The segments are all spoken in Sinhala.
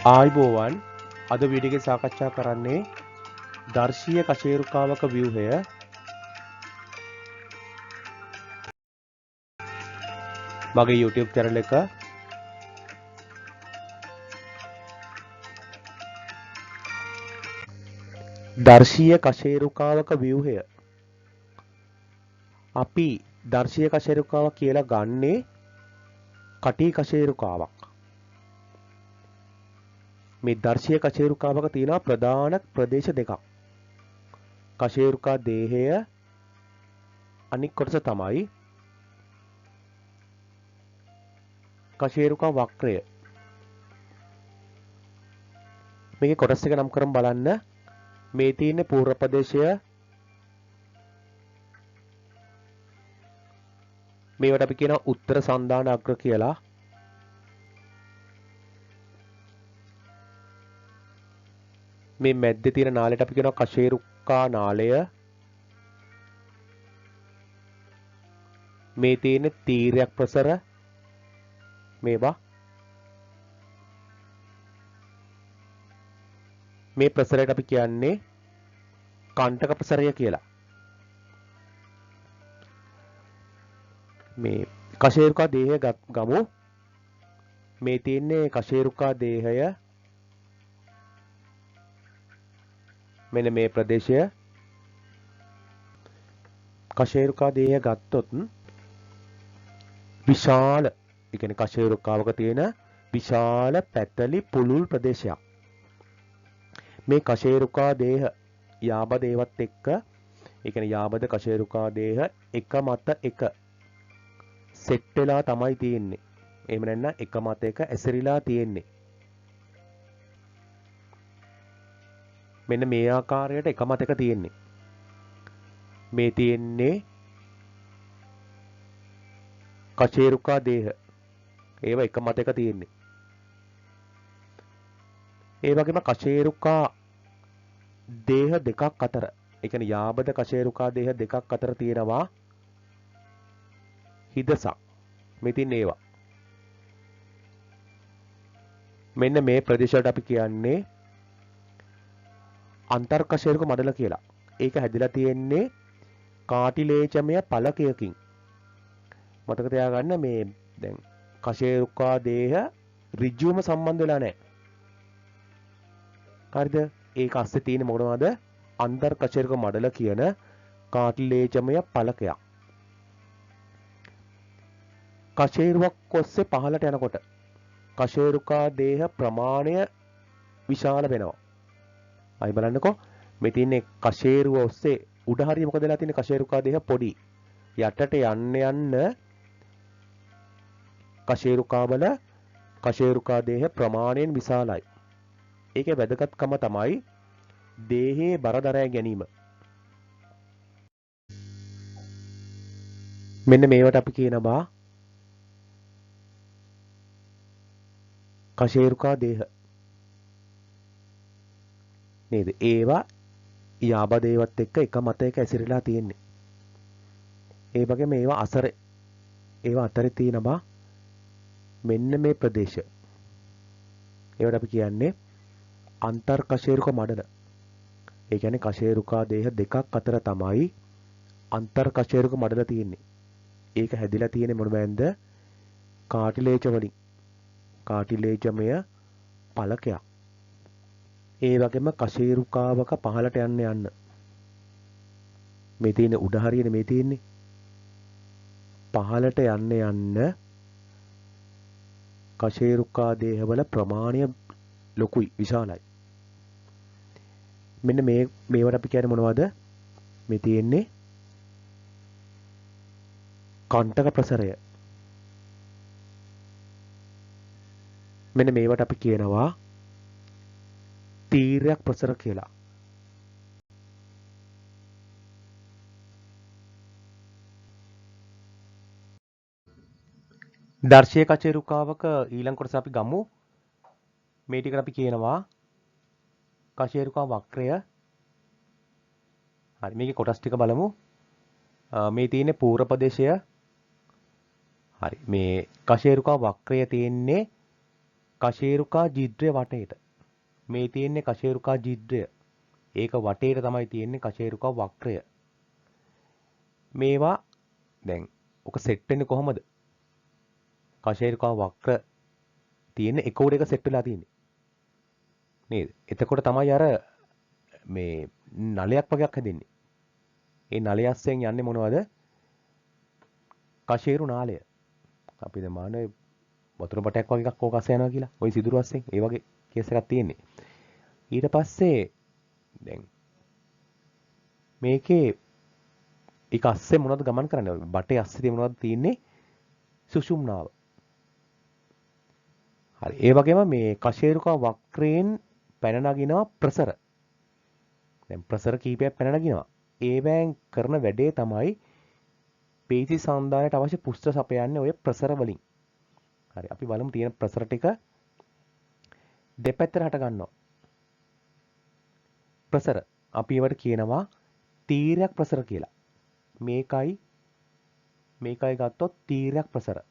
ආයුබෝවන්. අද වීඩියෝ එකේ සාකච්ඡා කරන්නේ දර්ශීය කශේරුකාවක ව්‍යුහය. මගේ YouTube channel එක දර්ශීය කශේරුකාවක ව්‍යුහය. අපි දර්ශීය කශේරුකාව කියලා ගන්නේ කටී කශේරුකාවක්. මේ දර්ශීය කශේරුකාවක තියෙනවා ප්‍රධාන ප්‍රදේශ දෙකක්. කශේරුකා දේහය අනික් කොටස තමයි කශේරුකා වක්‍රය. මේකේ කොටස් එක නම් කරන් බලන්න. මේ තියෙන පූර්ව ප්‍රදේශය, මේවට අපි කියනවා උත්තර සන්ධාන අග්‍ර කියලා. මේ මැද්දේ තියෙන නාලයට අපි කියනවා කශේරුකා නාලය. මේ තියෙන තීරයක් ප්‍රසර මේවා. මේ ප්‍රසරයට අපි කියන්නේ කණ්ඨක ප්‍රසරය කියලා. මේ කශේරුකා දේහය ගමු. මේ තියෙන්නේ කශේරුකා දේහය. මෙන්න මේ ප්‍රදේශය කශේරුකා දේහය ගත්තොත් විශාල, ඒ කියන්නේ කශේරුකාවක තියෙන විශාල පැතලි පුළුල් ප්‍රදේශයක්. මේ කශේරුකා දේහ යාබද ඒවත් එක්ක, ඒ කියන්නේ යාබද කශේරුකා දේහ එක මත එක සෙට් වෙලා තමයි තියෙන්නේ. එහෙම නැත්නම් එක මත එක ඇසිරිලා තියෙන්නේ. මෙන්න මේ ආකාරයට එක මත එක තියෙන්නේ. මේ තියෙන්නේ කශේරුකා දේහ. ඒවා එක මත එක තියෙන්නේ. ඒ වගේම කශේරුකා දේහ දෙකක් අතර, ඒ කියන්නේ යාබද කශේරුකා දේහ දෙකක් අතර තියෙනවා හිදසක්. මේ තියෙන ඒවා. මෙන්න මේ ප්‍රදේශයට අපි කියන්නේ අන්තර්කශේරුක මඩල කියලා. ඒක හැදිලා තියෙන්නේ කාටිලේජමය පලකයකින්. මතක තියාගන්න මේ දැන් කශේරුකා දේහ ඍජුවම සම්බන්ධ වෙලා නැහැ. හරිද? ඒක අස්සේ තියෙන මොනවද? අන්තර්කශේරුක මඩල කියන කාටිලේජමය පලකයක්. කශේරුවක් ඔස්සේ පහළට යනකොට කශේරුකා දේහ ප්‍රමාණය විශාල වෙනවා. අය බලන්නකෝ, මේ තියෙන්නේ කශේරුව ඔස්සේ උඩ හරිය මොකද වෙලා තියෙන්නේ? කශේරුකා දේහ පොඩි. යටට යන්න යන්න කශේරුකාවල කශේරුකා දේහ ප්‍රමාණයෙන් විශාලයි. ඒකේ වැදගත්කම තමයි දේහයේ බර දරා ගැනීම. මෙන්න මේවට අපි කියනවා කශේරුකා දේහ. නේද? ඒවා යාබද ඒවත් එක්ක එක මත එක ඇසිරලා තියෙන්නේ. ඒ වගේම ඒවා අසර ඒවා අතරේ තියෙනවා මෙන්න මේ ප්‍රදේශ. ඒවට අපි කියන්නේ අන්තර්කශේරුක මඩල. ඒ කියන්නේ කශේරුකා දේහ දෙකක් අතර තමයි අන්තර්කශේරුක මඩල තියෙන්නේ. ඒක හැදිලා තියෙන්නේ මොනවැන්ද? කාටිලේජ වලින්. කාටිලේජමය පලකයක්. ඒ වගේම කශේරුකාවක පහළට යන්න යන්න මේ තියෙන උඩ හරියනේ මේ තියෙන්නේ. පහළට යන්න යන්න කශේරුකා දේහවල ප්‍රමාණය ලොකුයි, විශාලයි. මෙන්න මේවට අපි කියන්නේ මොනවද? මේ තියෙන්නේ කණ්ඨක ප්‍රසරය. මෙන්න මේවට අපි කියනවා තීරයක් ප්‍රසර කියලා. දර්ශීය කශේරුකාවක ඊළඟ කොටස අපි ගමු. මේ ටිකට අපි කියනවා කශේරුකා වක්‍රය. හරි, මේකේ කොටස් ටික බලමු. මේ තියෙන්නේ පූර්ව ප්‍රදේශය. හරි, මේ කශේරුකා වක්‍රය තියෙන්නේ කශේරුකා ජිද්‍රය වටේට. මේ තියෙන්නේ කශේරුකා ජිද්‍රය. ඒක වටේට තමයි තියෙන්නේ කශේරුකා වක්‍රය. මේවා දැන් ඔක සෙට් වෙන්නේ කොහොමද? කශේරුකා වක්‍ර තියෙන එක උඩ එක සෙට් වෙලා තියෙන්නේ. නේද? එතකොට තමයි අර මේ නලයක් වගේක් හැදෙන්නේ. ඒ නලය අස්සෙන් යන්නේ මොනවද? කශේරු නාලය. අපි දැන් මානේ වතුර බටයක් වගේ එකක් ඕක අස්සේ යනවා කියලා. ওই සිදුරු අස්සෙන් ඒ වගේ කේස් එකක් තියෙන්නේ. ඊට පස්සේ දැන් මේකේ ඒක අස්සේ මොනවද ගමන් කරන්නේ? බටේ අස්සේ තියෙන මොනවද තියෙන්නේ? සුෂුම්නාව. හරි. ඒ වගේම මේ කශේරුකා වක්‍රයෙන් පැන නගිනවා ප්‍රසර. දැන් ප්‍රසර කීපයක් පැන නගිනවා. ඒවැන් කරන වැඩේ තමයි පේශි සන්ධානයට අවශ්‍ය පුෂ්ඨ සපයන්නේ ඔය ප්‍රසර වලින්. හරි. අපි බලමු තියෙන ප්‍රසර ටික දෙපැත්තට හට ගන්නවා. ප්‍රසර අපි ඒවට කියනවා තීරයක් ප්‍රසර කියලා. මේකයි මේකයි ගත්තොත් තීරයක් ප්‍රසර.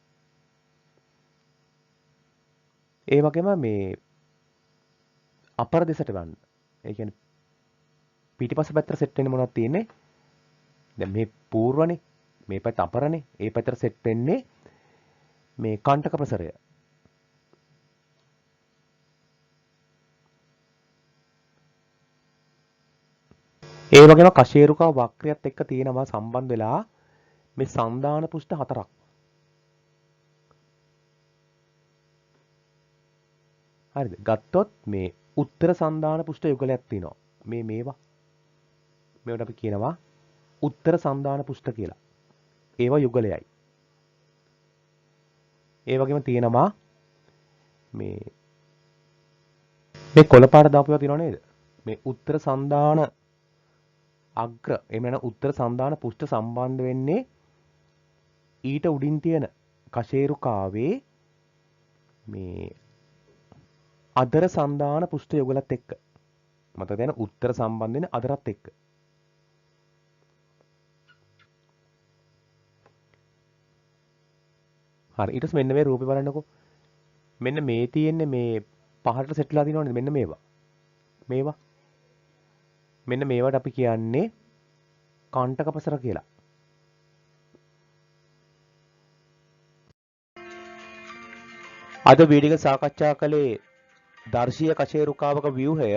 ඒ වගේම මේ අපර දෙසට යන්න. ඒ කියන්නේ පිටිපස්ස පැත්තට සෙට් වෙන්නේ මොනවද තියෙන්නේ? දැන් මේ පූර්වනේ, මේ පැත්ත අපරනේ, ඒ පැත්තට සෙට් වෙන්නේ මේ කණ්ඨක ප්‍රසරය. ඒ වගේම කශේරුකා වක්‍රයත් එක්ක තියෙනවා සම්බන්ධ වෙලා මේ සන්ධාන පෘෂ්ඨ හතරක්. හරිද? ගත්තොත් මේ උත්තර සන්ධාන පෘෂ්ඨ යුගලයක් තියෙනවා. මේ මේවා මේවට අපි කියනවා උත්තර සන්ධාන පෘෂ්ඨ කියලා. ඒවා යුගලයයි. ඒ වගේම තියෙනවා මේ මේ කොළ පාට දාපු ඒවා තියෙනව නේද? මේ උත්තර සන්ධාන අග්‍ර එහෙම නැත්නම් උත්තර සන්ධාන පෘෂ්ඨ සම්බන්ධ වෙන්නේ ඊට උඩින් තියෙන කශේරුකාවේ මේ අදර සන්ධාන පෘෂ්ඨ යුගලත් එක්ක. මතක තියාගන්න උත්තර සම්බන්ධ වෙන්නේ අදරත් එක්ක. හරි. ඊට පස්සේ මෙන්න මේ රූපේ බලන්නකෝ. මෙන්න මේ තියෙන්නේ මේ පහළට සෙට් වෙලා තියෙනවනේ මෙන්න මේවා. මේවා. මෙන්න මේවට අපි කියන්නේ කණ්ඨක ප්‍රසර කියලා. අද වීඩියෝ එක සාකච්ඡා කළේ දර්ශීය කශේරුකාවක ව්‍යුහය.